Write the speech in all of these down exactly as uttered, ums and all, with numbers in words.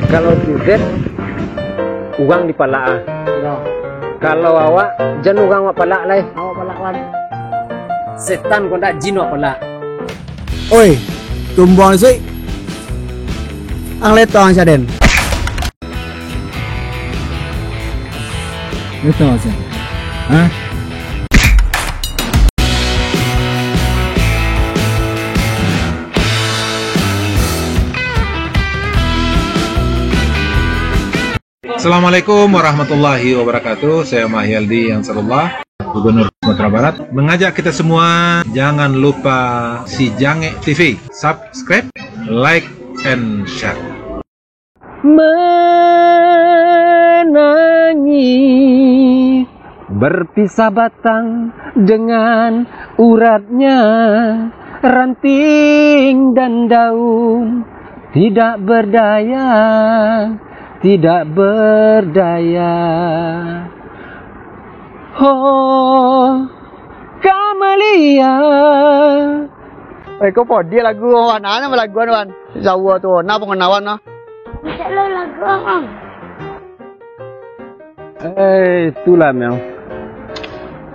Kalau si Zet, urang dipalak ah. Yo. Kalau awak, jan urang awak palak lai. Awak palak, Wan. Setan ko ndak, jin awak palak. Oi, tumbuang sik. Ang leto ang saden. Leto ang saden. Hah? Assalamualaikum warahmatullahi wabarakatuh. Saya Mahyaldi Ansarullah, Gubernur Sumatera Barat, mengajak kita semua jangan lupa si Jangek T V, subscribe, like, and share. Menangis berpisah batang dengan uratnya, ranting dan daun tidak berdaya, tidak berdaya. Ho, Kamalia. Eh, ko podiah lagu, Wan. Ana balaguan, Wan. Jawa tu, na pangenawan, nah. Bisa lo lagu, Ang. Eh, itulah, Miang.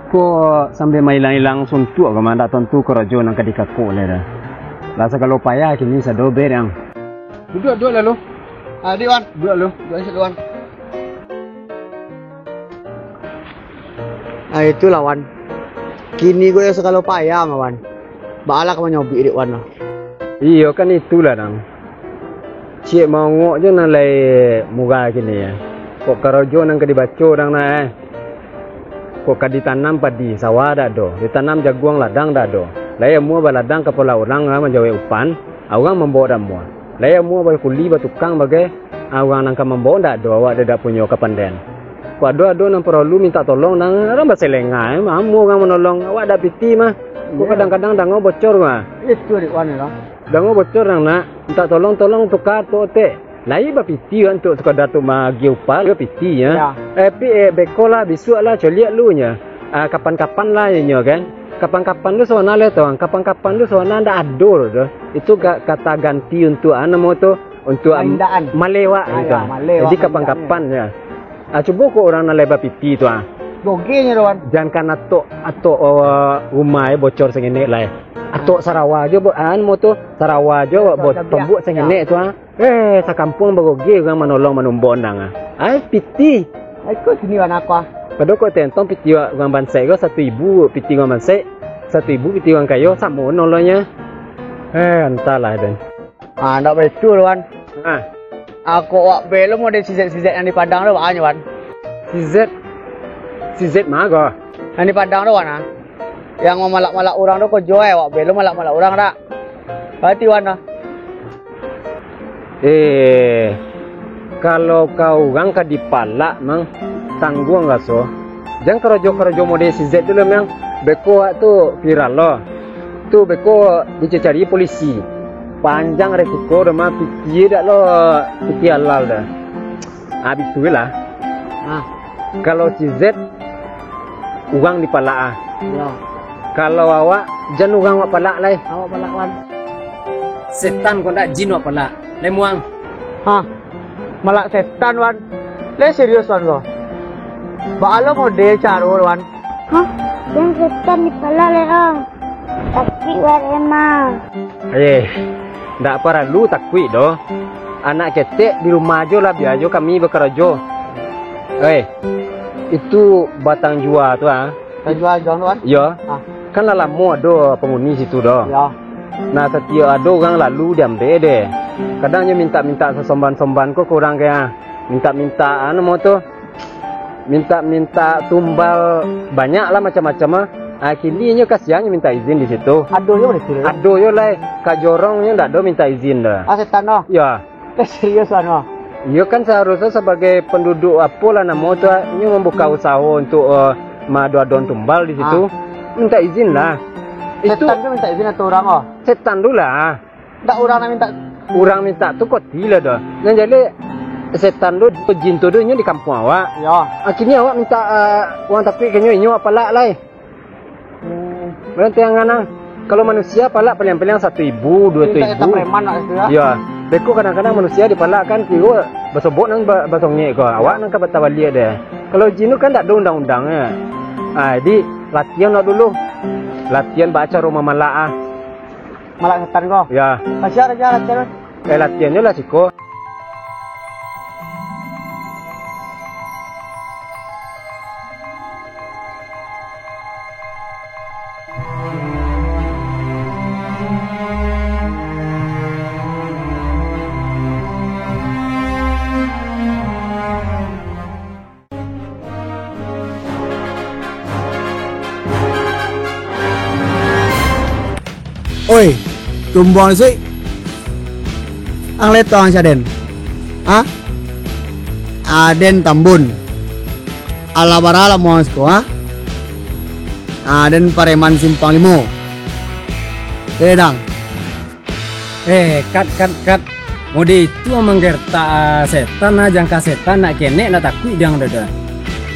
Ko sambil mailang-ilang suntuak ko, mandak tantu karajo nan ka dikakok lai dah. Lah sagalo payah kini sado berang. Duduak, duduak lalu. Ah, di, Wan. Duduak lalu. Duduak situ, Wan. Ah, itulah, Wan. Kini ko yo sagalo payah mah, Wan. Baalah ka manyobik dek Wan lah. Iyo, kan itulah, Nang. Ciek maongok jo nan lai murah kini, yo. Kok karajo nan ka dibaco, Nang, nah, eh. Kok ka ditanam padi, sawah dak ado. Ditanam jaguang, ladang dak ado. Lai amuah baladang kapalo urang, ah, manjawek upan. Urang mambao dak amuah. Lai amuah bakuli batukang bagai, ah, urang nan ka mambao ndak ado, awak dak, dak punyo kapandaian. Kok ado-ado nan paralu mintak tolong, nan urang baselenga, eh, amuah urang manolong, awak dak piti mah. Kok kadang-kadang dango bocor mah. Itu dek wan lah. Dango bocor nang nak, mintak tolong, tolong tuka tu otek. Lai bapiti kan tu, sekadar tu maagiah upah, bapiti, ya. Ya. Eh, pi, eh, beko lah, bisuak lah, coliak lu nya. Ah, kapan-kapan lah inyo kan. Kapan-kapan tu sawana leh tu, kapan-kapan tu sawana ndak ado tu. Itu ka-, kata ganti untuk, ah, namo tu, untuk, am, Maindaan. Malewak. Ah, gitu. Ya, malewak, jadi maindaan, kapan-kapan ya. Ah, cubo ko urang nan lai bapiti tu, ah. Gogeh nyo tu, Wan. Jankan atok, atok, oh, rumah, eh, bocor sangenek lai. Atok sarawa jo, bo-, ah, namo tu, sarawa jo, bocor bo-, cabiak. Tombuak sangenek tu, ah. Eh, sakampuang bagogeh urang manolong manumbok nang, ah. Ai, piti. Ai, ko sini wan apa? Pado kok tentong piti urang bansaik ko satu ibu, piti urang bansaik, satu ibu piti urang kayo, samo nolongnyo. Eh, antahlah, den. Ah, ndak baitu, wan. Ah. Ako wak belum ode si Zet, si Zet yang di Padang tu, baa nyo, wan. Si Zet? Si Zet ma ko? Yang di Padang tu, wan, ah. Yang mamalak-malak urang tu, ko jo, eh, wak belum malak-malak urang, dak? Berarti, wan, ah. Eh, kalau ka urang ka dipalak, mang, tangguang raso. Jan karajo-karajo model si Zet tu lah, mang. Beko awak tu viral lo. Tu beko dicari polisi. Panjang resiko dah mah, piti dak lo, piti halal dah. Ah, bitulah. Ah. Kalau si Zet, urang dipalak ah. Yo. Kalau awak, jan urang awak palak lai. Awak palak, wan. Setan ko ndak, jin awak palak. Lai muang. Hah? Malak setan, wan. Lai serius, wan, ko. Baa lo mode caro, wan. Hah? Jan setan dipalak lai, Ang. Takuik wak dek mah. Eh, ndak paralu takuik doh. Anak ketek di rumah ajo lah, bia ajo kami bakarajo. Eh, itu batang jua tu, ah. Batang jua, jua tu, kan? Iyo. Ah. Kan lah lamo ado panguni situ doh. Iyo. Nah, satiok ado urang lalu diambek deh. Kadang nyo mintak-mintak sasomban-somban ko ka urang, kayak mintak-mintak, anu, namo tu, mintak-mintak tumbal, banyak lah macam-macam ah. Ah, kini nyo kasian nyo mintak izin di situ. Ado yo di situ, yo? Ado yo lai, ka jorong nyo ndak ado mintak izin doh. Ah, setan doh? Yo. Eh, serius, anu? Iyo kan, seharusnyo sabagai penduduk apo lah namo tu, ah, inyo mambuka usaho untuk, eh, maado-adoan tumbal di situ. Ah. Mintak izin lah. Itu setan tu mintak izin atau urang, oh? Setan tu lah. Ndak urang nan mintak. Urang mintak tu koti lah doh. Nan jadi setan tu, jin tu, tu inyo di kampuang awak. Yo. Akhirnyo awak mintak, eh, urang takuik ka inyo, inyo awak palak lai. Hmm. Berarti yang anang, kalau manusia palak paling-paling satu ibu, dua ratus ribu. Mintak preman lah itu, yo. Yo. Beko kadang-kadang manusia dipalak kan, kiro basobok nan ba-, basongek ko, awak nan ka batabaliak deh. Kalau jin tu kan dak ado undang-undang, eh. Ah, jadi latihan awak dulu. Latihan bacaro mamalak ah. Malak setan ko? Ya. Aja, aja latihan. Eh, latihan je lah siko. Oi, tumbuang sik. Ang letong si Aden. Ha? Aden Tambun. Alah bara lah muang siko, ha? Aden pareman Simpang Limo. Eh, dang. Eh, kat, kat, kat. Mode itu manggertak, ah, setan, ah, jangka setan, nak kenek, nak takuik diang doh.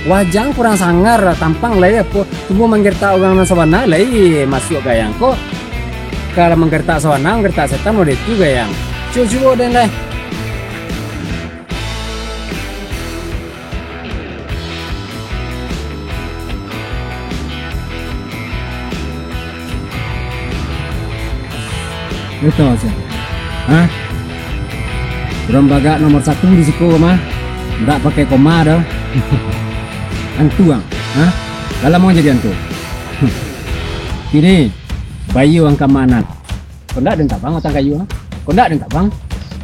Wajah kurang sangar, tampang lai apo, tumbuah manggertak urang nan sabana lai masuak gayang ko. Kalau manggertak sabana, manggertak setan mode itu gayang. Cubo-cubo den lai. Betul, Sia. Hah? Urang bagak nomor satu di siko mah. Ndak pakai koma doh. Antu ang. Hah? Dalam mau jadi antu. Kini, bayu ang ka manat. Kondak den tabang batang kayu, ha? Kondak den tabang.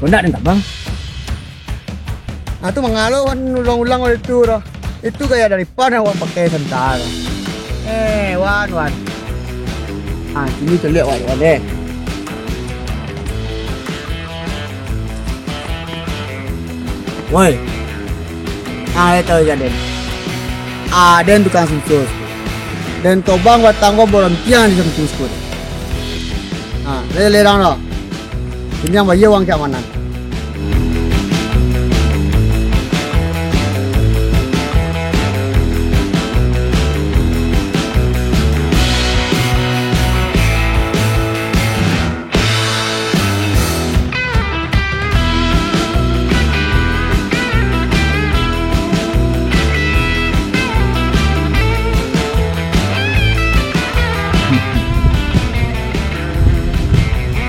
Kondak den tabang. Ah, tu mangalo wan ulang-ulang oleh tu dah. Itu gaya dari pan awak pakai santa tu. Eh, wan, wan. Ah, sini caliak wan, wan, eh. Woi. Ah, tahu ja den. Ah, den tukang susus. Den tobang batang ko borontiang di samping sukun. Ah, lerang dah. Ini yang bayar uang keamanan.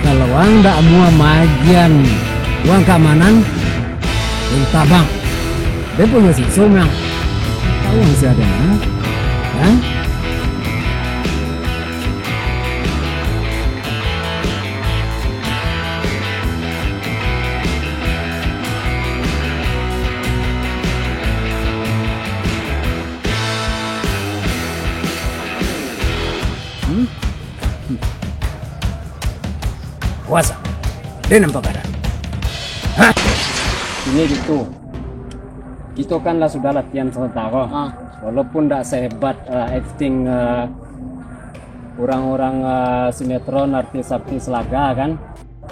Kalau ang dak amuah maagian uang kaamanan, den tabang. Den punyo sikso mah. Tahu ang sia den, ha? Ha? Hmm? Kuasa. Den nampak kada? Hah? Ini gitu. Kito kan lah sudah latihan sementara. Ah. Walaupun ndak sehebat, eh, akting, eh, orang-orang, eh, sinetron, artis-artis laga kan.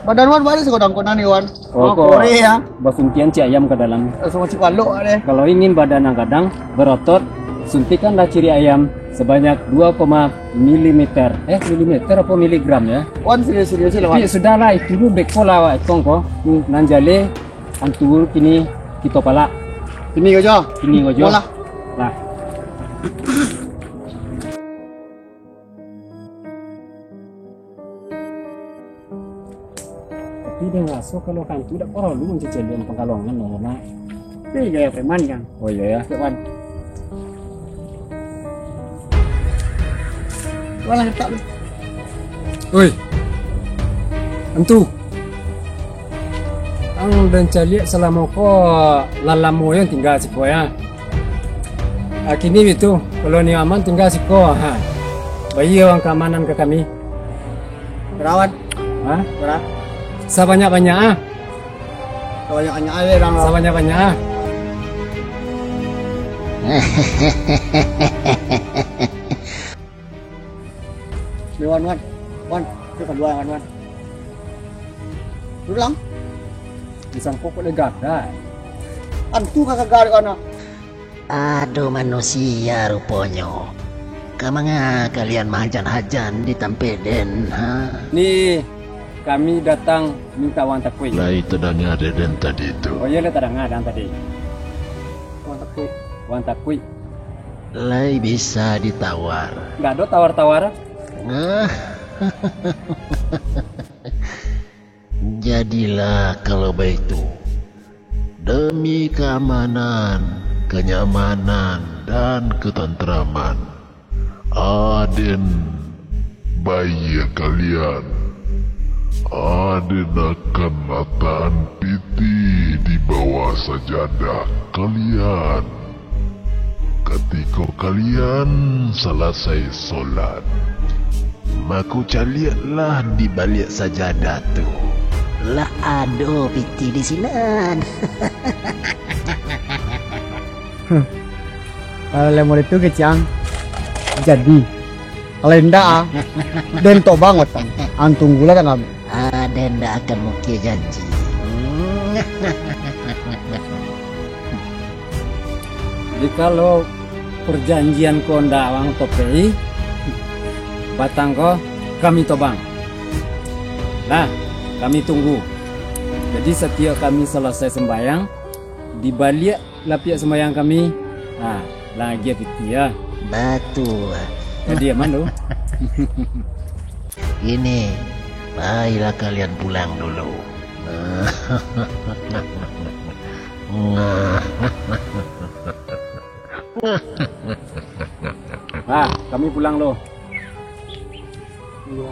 Badan wan baliak sagodang konan ni, wan. Oh, oh, kok Korea. Basuntian cik ayam ke dalam. Langsung cik balok deh. Kalau ingin badan yang gadang, berotot, suntikanlah ciri ayam sebanyak dua koma milimeter. Eh, milimeter apa miligram ya? Wan, serius-serius lah, wan. Tapi sudahlah, itu dulu beko lah awak etong ko. Hmm. Nan jale, antu kini kito palak. Kini ko jo. Kini ko jo. Walah. Lah. Tapi den raso kalau kantu dak paralu mancaliak pangkalongan, no, Mak. Tapi gaya preman, kan? Oh, iya, ya. Preman. Walah, letak tu. Oi. Antu. Ang den caliak salamo ko lah lamo yang tingga siko, ya. Ah, kini bitu, kalau ni aman tingga siko, ha. Bayia ang kaamanan ka kami. Bara? Ha? Bara? Sabanyak-banyak, ah. Sabanyak-banyak, ah, urang. Sabanyak-banyak, ah. Ni, wan, wan. Wan, tu kadua, wan, wan. Duduak lang. Disangko kok lega, dah. Antu ka gaga, anak. Ado manusia ruponyo. Ka manga kalian mahajan-hajan di tampek den, ha? Ni, Kami datang minta uang takuik. Lai tadanga dek den tadi tu. Oh, iyo lah, tadanga den tadi. Uang takuik. Uang takuik. Lai bisa ditawar. Ndak ado tawar-tawar. Jadilah kalau baitu. Demi keamanan, kenyamanan, dan ketentraman, aden bayia kalian. Aden akan latakan pitih di bawah sajadah kalian. Katiko kalian salasai solat, mako caliaklah di baliak sajadah tu. Lah ado pitih di sinan. Kalau lai model tu kecek ang, jadi. Kalau indak, ah, den tobang watang. Ang tunggulah tangah. Aden ndak akan mungkin janji. Jikalau parjanjian ko ndak ang topei, batang ko kami tobang. Nah, kami tunggu. Jadi, satiok kami salasai sumbayang, di baliak lapiak sumbayang kami, ha, lah agiah pitih, yo. Batua. Jadi, aman tu. Kini, pailah kalian pulang dulu. Ha, kami pulang lo. Iyo.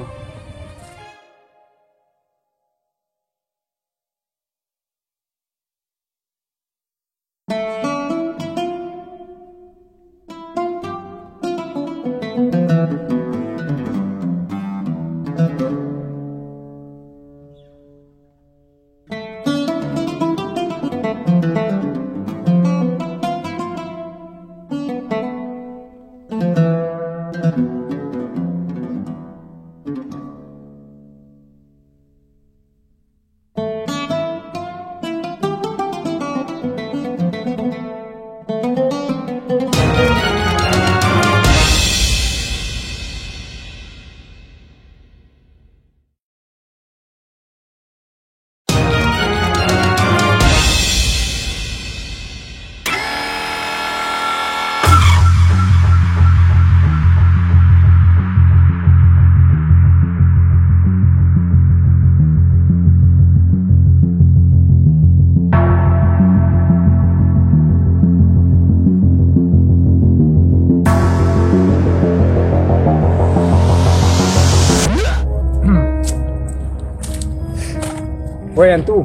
Woi, Antu,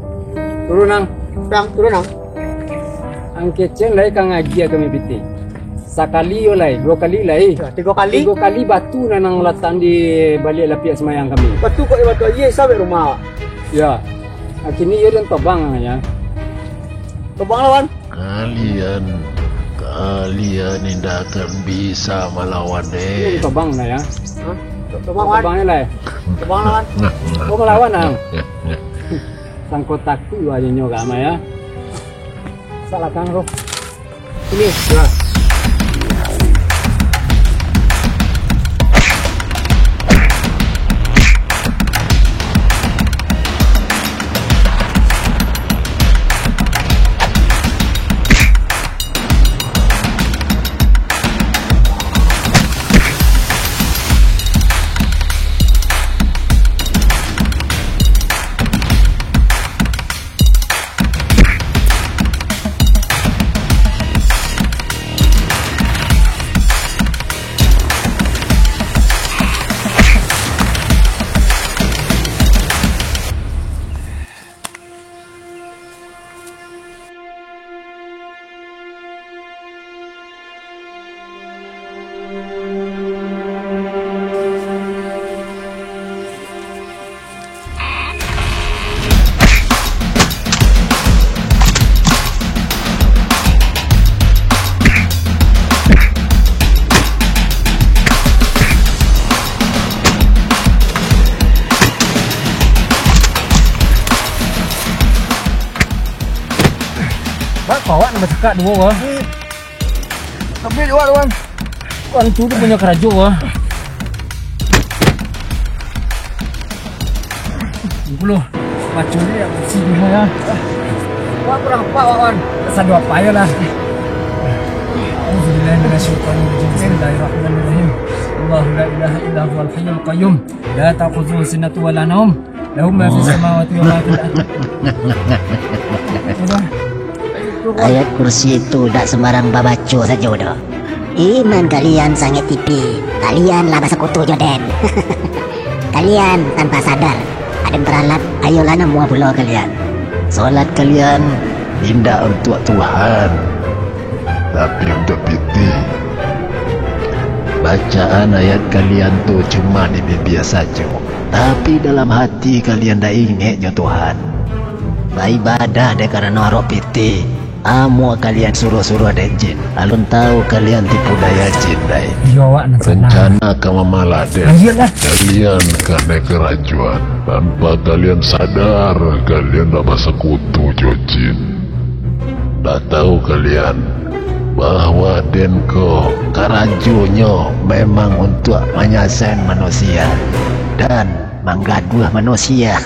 turun ang. Bang, turun ang. Ang kecek lai ka ngagiah kami pitih. Sakali yo lai, duo kali lai. Yo, tigo kali. Tigo kali batu nan ang latakan di baliak lapiak sumbayang kami. Batu kok di batu aia, sabek rumah. Yo. Kini iyo den tobang ang, yo. Tobang lawan. Kalian, kalian indak akan bisa malawan den. Tobang lah, yo. Hah? Tobang, Wan. Tobang ni lah. Tobang lawan. Oh, malawan ang. Sangko takuik wajah nyo kama, yo. Salahkan roh. Ini, yo. Bak kawak nak basakak duo, wah. Tapi dua, Wan. Wan, tu, tu punyo karajo, wah. Buluh, baco ni dak bersih ni, ya. Wah, kurang apa, kawan? Sado apa ayo lah. Auzubillahi minasyaitonirrajim. Bismillahirrahmanirrahim. Allahu la ilaha illa huwal hayyul qayyum. La ta'khudzuhu sinatun wa la naum. Lahu ma fis samawati wa ma fil ardh. Udah. Ayat kursi tu dak sembarang babaco sajo doh. Iman kalian sangaik tipih, kalian lah basekutu jo den. Kalian tanpa sadar, aden peralat, ayolah namuah pulo kalian. Solat kalian indak untuak Tuhan, tapi untuak pitih. Bacaan ayat kalian tu cuma di bibia sajo, tapi dalam hati kalian dak ingek jo Tuhan. Baibadah dek karano arok pitih, amuah kalian suruah-suruah dek jin. Alun tahu kalian tipu daya jin, dai. Iyo, awak nan salah. Rencana ka mamalah den. Iyolah. Kalian kanai karajoan. Tanpa kalian sadar, kalian lah basekutu jo jin. Dak tahu kalian bahwa den ko karajonyo memang untuak manyasain manusia dan manggaduah manusia.